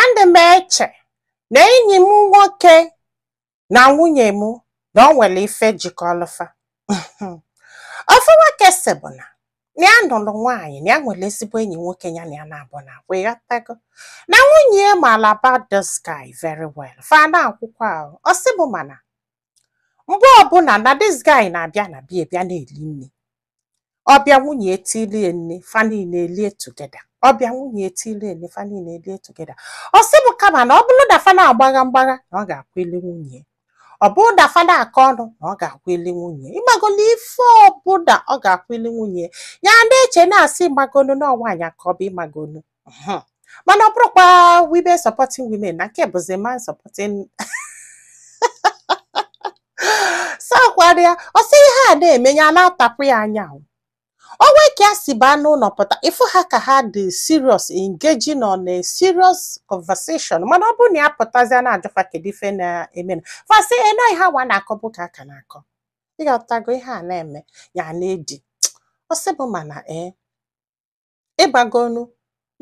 Ana m eche na enyi m nwoke na nwunye m na o nwere ife jikọrọ fa. Ofu nwoke sị bụ na ya nụrụ nwaanyị, na ya nwere ezigbo enyi nwoke, ya na ya na-abụ na akwụ, ịghọtago, na nwunye ya maara about this guy very well. Fa na-akwụkwọ ahụ. Ọ sị bụ mana mgbe ọbụla na this guy na-abịa na bia bịa na-eli nri, ọbịa nwunye etilie nne, fa niile elie together. Ọbịa nwunye etilie nne, fa niile elie together. Ọ sị bụ kama na ọ bụrụ na fa na-agbagha mgbagha, na ọ ga-akwụ ili nwunye. Ọ bụrụ na fa na-akọ ọnụ, na ọ ga-akwụ ili nwunye. Ịgbagolo ife ọbụla, ọ ga-akwụ ili nwunye ya. Na-eche na-asị ịgbagolu na nwaanyị ka ọ bụ ịmagolu. Mana ọ bụrụkwa women supporting women, na nke bụzi man supporting so kwara ya. Ọ sị ihe a na-eme ya na-atapụ ya anya. O nwee ka ya si baa n'ụlọ pụta, ịfụ ha ka ha dị serious, engaging on a serious conversation. Mana ọ bụrụ na ya pụtazie na-ajụfa kedu ife na-eme, fa sị eno ihe awa na-akọ bụ ka aka na-akọ. Ịghọtago? Ihe a na-eme ya na-edi. Ọ sị bụ mana ee, ịgbagonu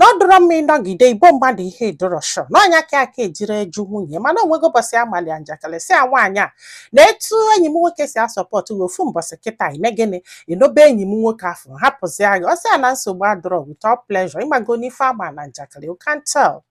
na ọ dụrọ mma ịnọgide igbo mmadụ ihe edoro sure na ọnya ka aka ejiri eju nwunye. Mana onwego ụbọchị amalị njakịrị si a nwaanyị a na etu enyi m nwoke si asọpọtụ gị ofu mbọsị kịta, ime gịnị ịnobe enyi m nwoke afọ hapụzi agha. Ọ sị ya na nsogbu adọrọ, with all pleasure. Ịgbago n'ife ama na njakịrị, you can't tell.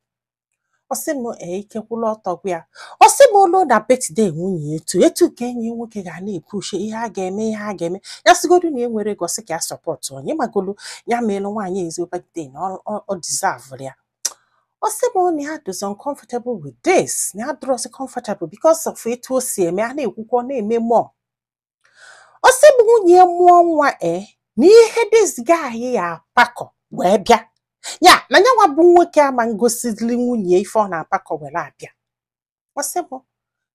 Ọ sị m ee, ike kwụlụ ọtọ gwa ya. Ọ sị m ụlọ na birthday nwunye, etu etu ka enyi nwoke ga na-epush ihe a ga-eme, ihe a ga-eme ya. Sịgodu na e nwere ego, sị ka ya support onye magolu ya meelu nwaanyị ezigbo birthday, na ọ deserve ya. Ọ sị m na ya dịzi uncomfortable with this, na ya dịrọzi comfortable because of etu o si eme. A na-ekwukwa, ọ na-eme more. Ọ sị m nwunye mụọ nwa, ee, na ihe this guy ya apakọ wee bịa ya na nyanwa bụ nwoke ama ngosili nwunye ife ọ na-apakọ were abịa. Ọ sị m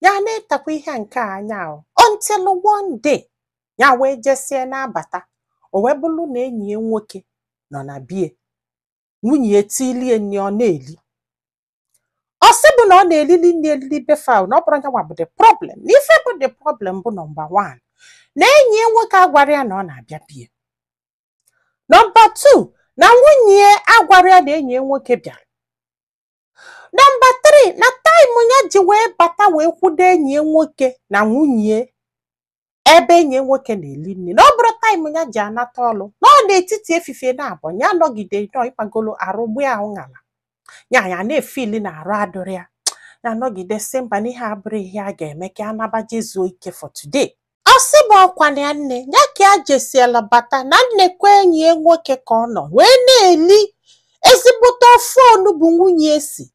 ya na-etakwa ihe a nke a anya ahụ until one day ya wee jesie na-abata, o wee bụrụ na enyi ya nwoke nọ na bie nwunye etilie nri, ọ na-eli. Ọ sị bụ na ọ na-elili nri elili befa ahụ, na ọ bụrụ nyanwa bụ the problem, na ife bụ the problem bụ number one, na enyi ya nwoke agwara ya na ọ na-abịa bie, number two, na nwunye ya agwara ya na enyi ya nwoke bịara, number three, na time ya ji wee bata wee kwudo enyi ya nwoke na nwunye ebe enyi ya nwoke na-eli nri, na ọ bụrụ time ya ji anata ọlụ, na ọ n'etiti efifie na abụọ ya nọgide nọ ịkpagolo arụ gbuo ahụ ṅala ya, ya na-efili na arụ adụrụ ya. Ya nọgide sị mba, na ihe abụrụ ihe a ga-eme ka anaba jezuo ike for today. Ọ sị bụ ọkwa na ya nne ya ka ya jesiela bata na nnekwa enyi ya nwoke ka ọ nọ wee na-eli ezigbote ofe onugbu nwunye si.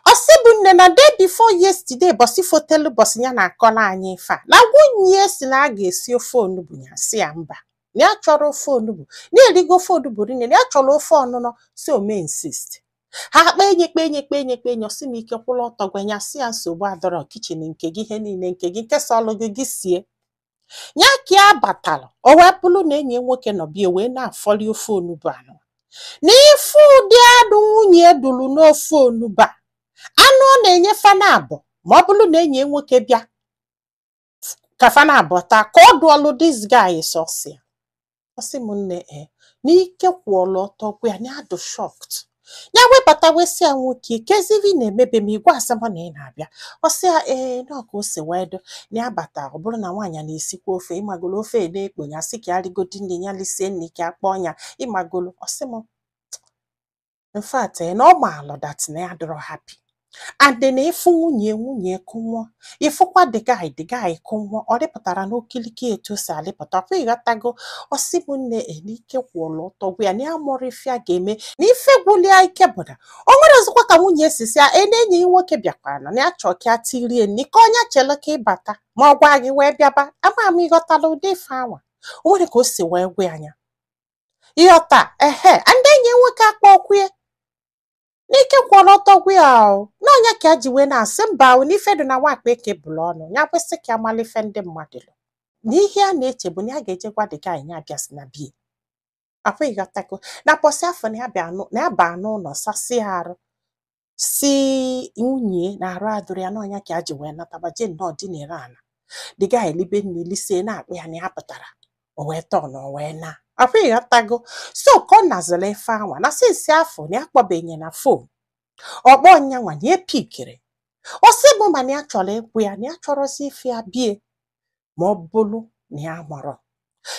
Ọ sị bụ nne, na day before yesterday, bọsị fotelu bọsị ya na-akọrọ anyị ife a, na nwunye si na a ga-esi ofe onugbu, ya si ya mba, na ya chọrọ ofe onugbu, na erigo ofe onugbu rinne, na ya chọrọ ofe ọnụnọ. Si ome insist, ha kpa enye kpa enye kpa enye kpa enye. Ọsị m ike kwụrụ ọtọ gwa ya, si ya nsogbu adọrọ, kitchen nke gị, ihe niile nke gị, nke sọlụ gị gị sie ya. Ka ya batara, o wee bụrụ na enyi ya nwoke nọ bịa wee na-afọli ofe onugbu anụ na ife ụdị anụ nwunye dụrụ n'ofe onugbu a, anụ ọ na-enye fana abụọ ma ọ bụrụ na enyi ya nwoke bịa ka fana abụọ taa ka ọ dụọlụ this guy sọsịa. Ọ sị m nne, e n'ike kwụọlụ ọtọ gwa ya na ya dị shocked. Ya webata wee sị ya, nwoke kezivi na-emebe m igwe asama na ị na-abịa. Ọ sị ya ee, na ka o si wee dụ na ya bata, ọ bụrụ na nwaanyị na-esikwa ofe, ịmagolo, ofe na-ekpo, ya sị ka ya rigodi nri, ya lisie nri ka ya kpọọ ya, ịmagolo. Ọ sị m in fact na ọ maalụ that na ya dịrọ happy and na ịfụ nwunye, nwunye kụnwụọ, ịfụkwa the guy, the guy kụnwụọ, ọ rịpụtara n'okiriki etu o si alịpụta ọkwa, ịghọtago? Ọ sị m nne, n'ike kwụọlụ ọtọ gwa ya na ya mụrụ ife a ga-eme na ife gwụlia ike bụ na o nwere ọzọkwa ka nwunye si si ya e na enyi ya nwoke bịakwara na ya chọọ ka ya tirie nri ka onye chele ka ịbata ma ọ gwa gị wee bịaba. Ama m ịghọtala ụdị ife anwa o nwere ka o si wee gwa ya anya ịghọta ehe ndị enyi ya nwoke akpọ okwu ya n'ike kwọrọ ọtọ gwa ya o n'ọnya ka ya ji wee na-asị mba o n'ife dị na nwakpa eke bụrụ ọnụ ya kwesị ka amala ife ndị mmadụ lụ na ihe a na-eche bụ na ya ga-eje gwa the guy ya abịasị na bie akwa, ịghọtago? Na bọsị afọ na ya bịa na ya baa n'ụlọ sasịa arụ si nwunye na arụ adụrụ ya n'ọnya ka ya ji wee nataba jee nnọọ dinere ala. The guy elibe nne lisie na-akpụ ya na ya pụtara, o wee tọọ na o wee na akwa, ịghọtago? So ka ọ nazịrị ife anwa na since afọ na ya kpọbenye na phone. Ọkpọ nyanwa na epikiri. Ọ sị bụ mana ya chọrọ ịkwụ ya, na ya chọrọzi ife ya bie, ma ọ bụrụ na ya marọ,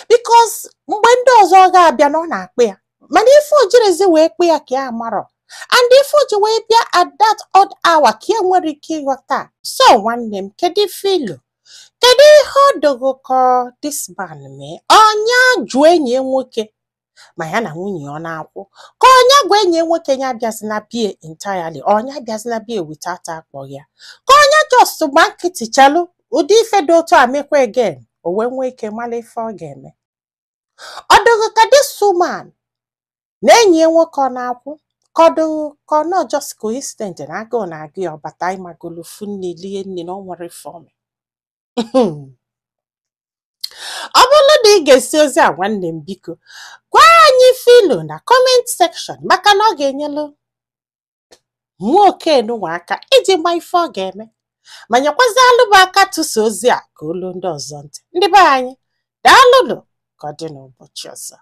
because mgbe ndị ọzọ ga-abịa na ọ na-akpị ya, mana ife o jirezi wee kpị ya ka ya marọ, and ife o ji wee bịa at that odd hour ka ya nwere ike ịghọta. So nwanne m, kedu ife ilu? Kedu ihe ọ dogo ka this man mee? Ọnya jụọ enyi ya nwoke ma ya na nwunye ọ na-akwụ, ka ọnya gwa enyi ya nwoke ya abịazina bie entirely, ọnya abịazina bie without akpọghị ya, ka ọnya just gba nkịtị chalụ ụdị ife dị otu a mekwa again, o wee nwee ike mara ife ọ ga-eme? Ọ dịghị ka this woman na enyi ya nwoke ọ na-akwụ, ka ọ dịghị ka ọ nọ just coincident na agụụ na-agụ ya, ọbata ịmagolu fu nne lie nne na ọ nwere ife ome. Ọ bụrụ na ị ga-esi ozi a, nwanne m, biko gwa anyị filu na comment section, maka na ọ ga-enyelu nwoke nụnwa aka iji gba ife ọ ga-eme, ma nyekwazialụ bụ aka tụsa ozi a ka olu ndị ọzọ ntị. Ndị be anyị, daalụnụ. Ka ọ dị n'ụbọchị ọzọ.